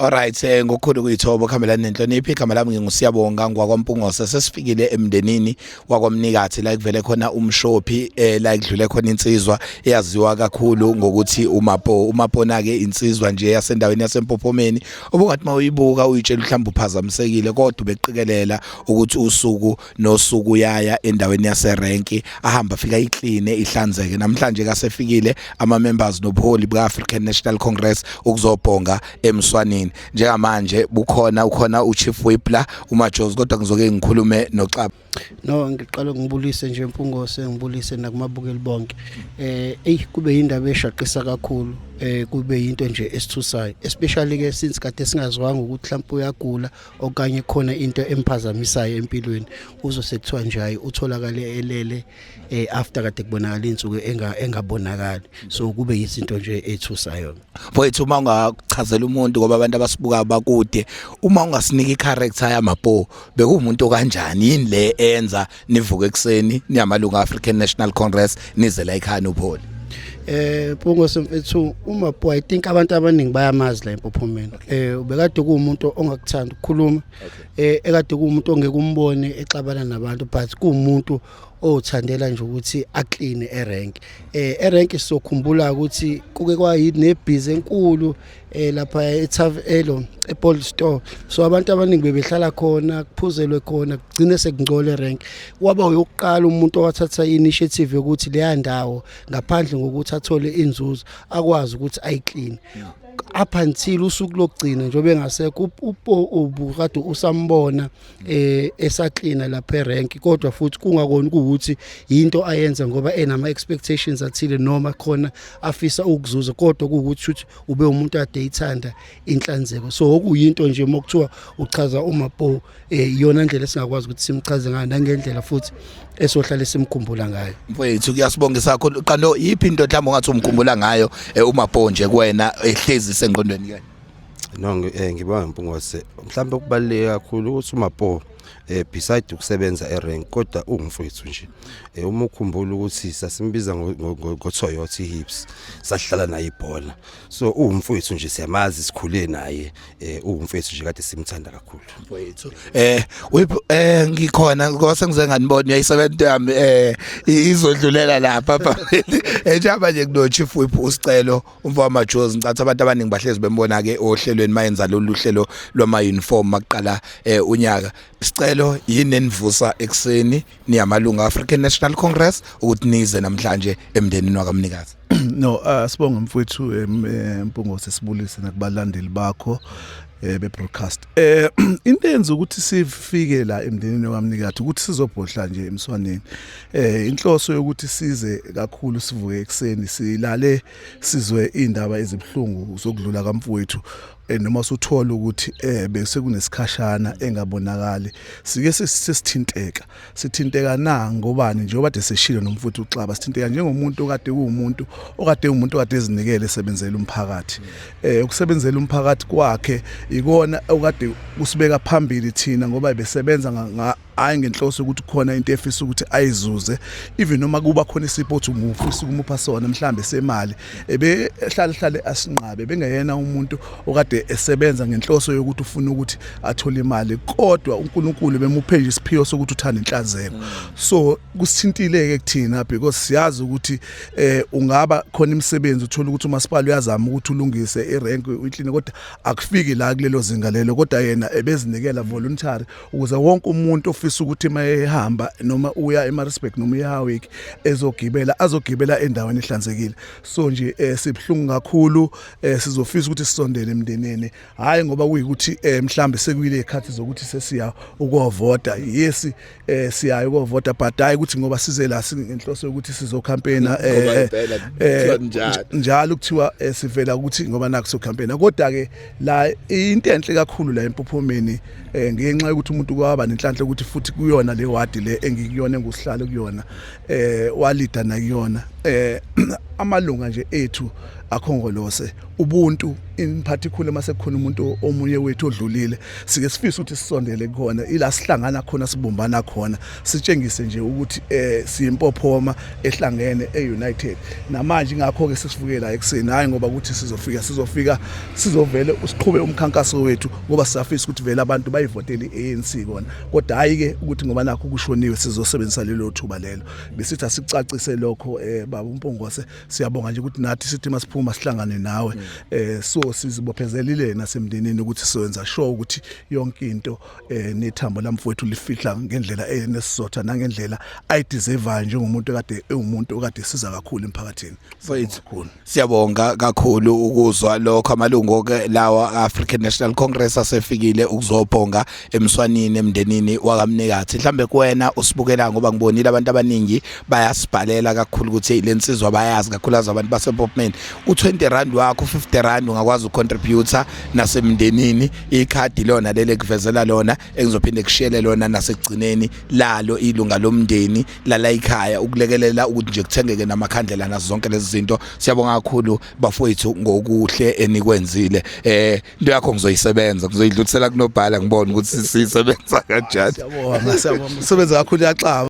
Alright, ngokukhulu kuyithoba kuhambelana nenhlonipho. Igama lami nginguSiyabonga ngwakwaMpungose. Sesifikile emndenini wakwamnikathi la kuvele khona umshophi, la kudlule khona insizwa eyaziwa kakhulu ngokuthi uMapo. UMapona ke insizwa nje yasendaweni yaseMpophomeni, obungathi mawuyibuka uyitshela mhlawumbe uphazamisekile, kodwa ubeqikelela ukuthi usuku nosuku uyaya endaweni yaserenki, ahamba afika iclean ihlanzeke. Namhlanje kasefikile ama members nobuholi buka African National Congress ukuzobhonga emswanini. Njengamanje bukhona ukhona uChief Whip la, uMajozi, kodwa ngizoke ngikhulume noXaba. No, ngiqala ngibulise nje Mpungose, ngibulise nakumabukeli bonke. Ey, kube indaba eshaqisa kakhulu. Kube into nje esithusayo, especially ke since kade singazwanga ukuthi mhlawumbe uyagula okanye khona into emphazamisayo empilweni. Uzo sekuthiwa nje hayi, utholakale elele after kade kubonakala insuku engabonakali. So kube izinto nje ethusayo. Mfowethu, uma ungachazela umuntu, ngoba abantu abasibuka bakude, uma ungasinika icharacter yaMapo, bekuwumuntu kanjani? Yini le eyenza nivuke ekseni niyamalunga African National Congress nize la ekhaya nopholi? Mpungose mfethu, uMapo, I think abantu abaningi bayamazi la eMpophomeni. Ubekade kuwumuntu ongakuthanda ukukhuluma. Ekade kuwumuntu ongeke umbone exabana nabantu, but kuwumuntu othandela nje ukuthi aclean erank. Erank sizokhumbula ukuthi kuke kwayinebhizi enkulu lapha eTav elo ePold Store. So abantu abaningi bebehlala khona, kuphuzelwe khona, kugcine sekungcole erank. Waba uyokuqala umuntu owathatha initiative yokuthi leya ndawo, ngaphandle ngokuthi athole inzuzo, akwazi ukuthi ayiclean up until usuku lokugcina njengoba engasekho. Upo ubukade usambona esaklina lapha erank, kodwa futhi kungakoni ukuthi into ayenza ngoba enama expectations athile noma khona afisa ukuzuza, kodwa kuwukuthi ukuthi ube umuntu ade ithanda inhlanzeko. So okuyinto nje mokuthiwa uchaza uMapo, iyona ndlela esingakwazi ukuthi simchaze ngayo nangendlela futhi esohlale simkhumbula ngayo. Mfowethu, kuyasibongisa kakhulu. Qando, yiphi into mhlawumbe ongathi umkhumbula ngayo uMapo nje kuwena ehlezi sengqondweni ke? No, ngibonga Mpungose. Mhlawumbe okubaluleke kakhulu ukuthi uMapo, beside ukusebenza erank, kodwa ungumfowethu nje. Uma ukhumbula ukuthi sasimbiza ngo Toyota Hips, sahlala naye ibhola. So uwumfowethu nje, siyamazi, sikhule naye, uwumfowethu nje kade simthanda kakhulu. Mfowethu, whip, ngikhona ngoba sengize nganibona uyayisebenza yami, izodlulela lapha phambili. Njengoba nje kuno Chief Whip uSicelo umfo wamajozi, ngicatha abantu abaningi bahlezi bembona ke ohlelweni mayenza lolu hlelo lwama uniform maqala unyaka. Sicelo, yini enivusa ekseni niyamalunga African National Congress ukuthi nize namhlanje emndenini wakamnikazi? No, sibonge mfowethu Mpungose, sibulise nakubalandeli bakho be broadcast. Into enza ukuthi sifike la emndenini wakamnikathi ukuthi sizobhodla nje emswaneni. Inhloso yokuthi size kakhulu, sivuke ekseni, silale sizwe indaba ezibhlungu zokudlula kamfowethu, noma usuthola ukuthi bese kunesikhashana engabonakali, sike sesithinteka. Sithinteka na ngobani? Njengoba kade seshilo nomfuthu uXaba, sithinteka njengomuntu okade kuwumuntu okade umuntu okade ezinikele esebenzela umphakathi. Ukusebenzela umphakathi kwakhe ikona okade kusibeka phambili thina, ngoba besebenza hayi ngenhloso ukuthi khona into efisa ukuthi ayizuze. Even noma kuba khona isipho othi umufisa ukumupha sona mhlambe semali, ebehlale hlale asinqabe. Bengeyena umuntu okade esebenza ngenhloso yokuthi ufuna ukuthi athole imali, kodwa uNkulunkulu bemuphe nje isiphiwo sokuthi uthanda inhlanzeko. So kusithintile ke kuthina because siyazi ukuthi ungaba khona imisebenzi, uthola ukuthi umasipala uyazama ukuthi ulungise irank, uyiclean, kodwa akufiki la kulelo zinga lelo. Kodwa yena ebezinikela voluntary ukuze wonke umuntu ofisa ukuthi mayehamba noma uya eMaritzburg noma uya Howick ezogibela, azogibela endaweni ehlanzekile. So nje sibhlungu kakhulu. Sizofisa ukuthi sisondele emndenini, hayi ngoba kuyikuthi mhlambe sekuyile ikhathi zokuthi sesiya ukovota. Yes, siyayo ukovota, but hayi ukuthi ngoba size la singenhloso yokuthi sizocampaigna. Ngoba impela kuthiwa njalo. Njalo kuthiwa sivela ukuthi ngoba naku socampaigna, kodwa ke la into enhle kakhulu la eMpophomeni, ngenxa yokuthi umuntu kwaba nenhlanhla ukuthi futhi kuyona le ward le engikuyona, engusihlalo kuyona, walida nakuyona. Amalunga nje ethu akhongolose ubuntu, in particular mase kukhona umuntu omunye wethu odlulile, sike sifise ukuthi sisondele khona ila sihlangana khona, sibumbana khona, sitshengise nje ukuthi siyimpophoma ehlangene, eunited. Namanje ingakho ke sesivuke la ekseni, hayi ngoba ukuthi sizofika sizovele usiqhube umkhankaso wethu, ngoba sisafisa ukuthi vele abantu bayivotele iANC kona, kodwa hayi ke ukuthi ngoba nakho kushoniwe sizosebenzisa lelo thuba lelo. Besithi asicacise lokho, baba uMpungose. Siyabonga nje ukuthi nathi sithi masiphuma sihlangane nawe. So sizibophezelile nasemndenini ukuthi sizoyenza sure ukuthi yonke into nethambo lamfowethu lifihla ngendlela enesizotha nangendlela ayideserve njengomuntu kade ewumuntu okade siza kakhulu emphakathini. Mfowethu, Kakhulu. Siyabonga kakhulu ukuzwa lokho. Amalungu ke lawa African National Congress asefikile ukuzobhonga emswanini emndenini wakaMnikathi. Mhlambe kuwena usibukela, ngoba ngibonile abantu abaningi bayasibhalela kakhulu ukuthi lensizwa bayazi kakhulu abantu baseMpophomeni. U20 rand wakho, 50 rand, ungakwazi ukucontribute nasemndenini. Ikhadi lona lele kuvezela lona engizophinde kushiyele lona nasekugcineni lalo ilunga lomndeni lala ikhaya ukulekelela ukuthi nje kuthengeke namakhandlela nazo zonke lezi zinto. Siyabonga kakhulu bafowethu ngokuhle enikwenzile. Into yakho ngizoyisebenza, ngizoyidlulisela kunobhala, ngibone ukuthi siyisebenza kanjani. Siyabonga, siyabonga, sebenza kakhulu, yaxaba.